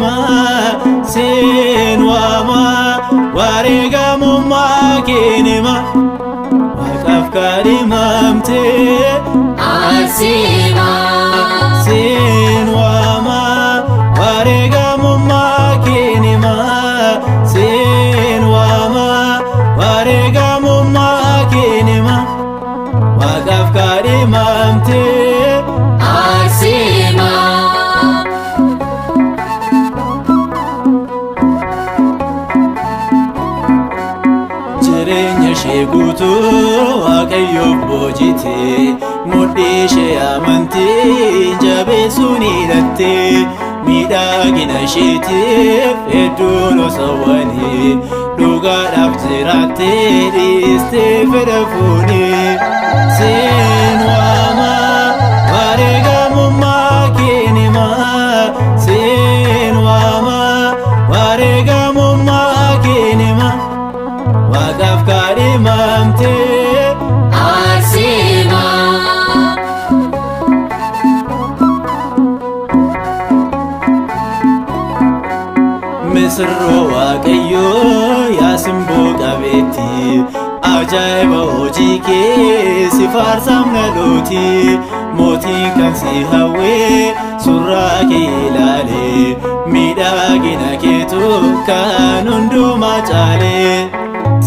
himaa, siin waamaa wareegamummaa keen himaa, Waaqaaf kaadhimamtee. Arseemaa. Siin waamaa wareegamummaa keen himaa, siin waamaa wareegamummaa keen himaa, Waaqaaf kaadhimamtee. Arseemaa. Jireenya ishee guutuu Waaqayyoof boojite, mudhii ishee amantii jabeessuun hidhatte, miidhagina isheetiif hedduun osawwanii, dhugaadhaaf jiraattee dhiistee fedha foonii. Siin waamaa wareegamummaa keen himaa, siin waamaa wareegamummaa keen himaa, Waaqaaf kaadhimamtee. Arseemaa. Misirroo Waaqayyoo yaa simboo qabeetti, ajaa'iba hojii kee si faarsaam dhalooti, mootiin kan si hawwee surraa kee ilaale, miidhagina keetu kan hundumaa caale.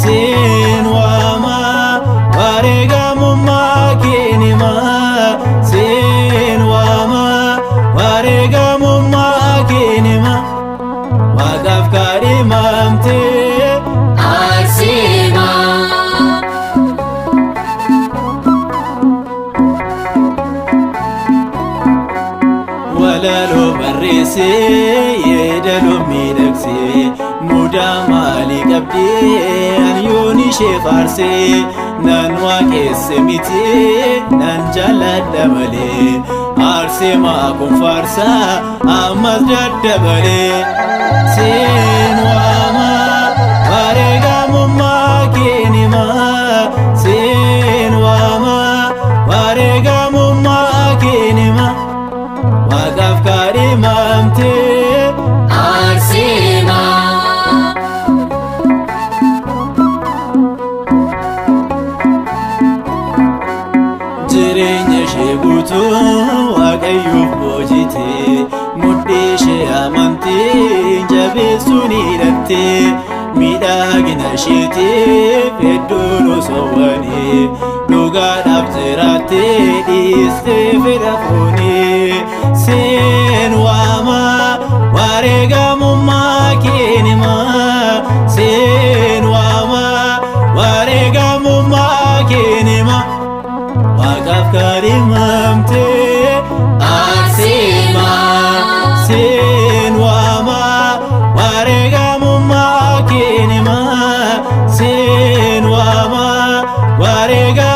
Siin waamaa wareegamummaa keen himaa, siin waamaa wareegamummaa keen himaa, Waaqaaf kaadhimamtee. Arseemaa. Walaloo barreessee yeedaloo miidhagsee, mudaa maalii qabdee ani yoon ishee faarsee? Nan waaqesse miti, nan jaalladha malee, Arseemaa kun faarsaa ammas daddabalee. Siin waamaa wareegamummaa keen himaa, siin waamaa wareegamummaa keen himaa, Waaqaaf kaadhimamtee. Arseemaa. Jireenya ishee guutuu Waaqayyoof boojite, mudhii ishee amantii jabeessuun hidhatte, miidhagina isheetiif hedduun osowwanii, dhugaadhaaf jiraattee dhiistee fedha foonii. Siin waamaa wareegamummaa keen himaa, siin waamaa wareegamummaa keen himaa, Waaqaaf kaadhimamtee. Arseemaa. Siin waamaa wareegamummaa keen himaa, siin waamaa wareegamummaa.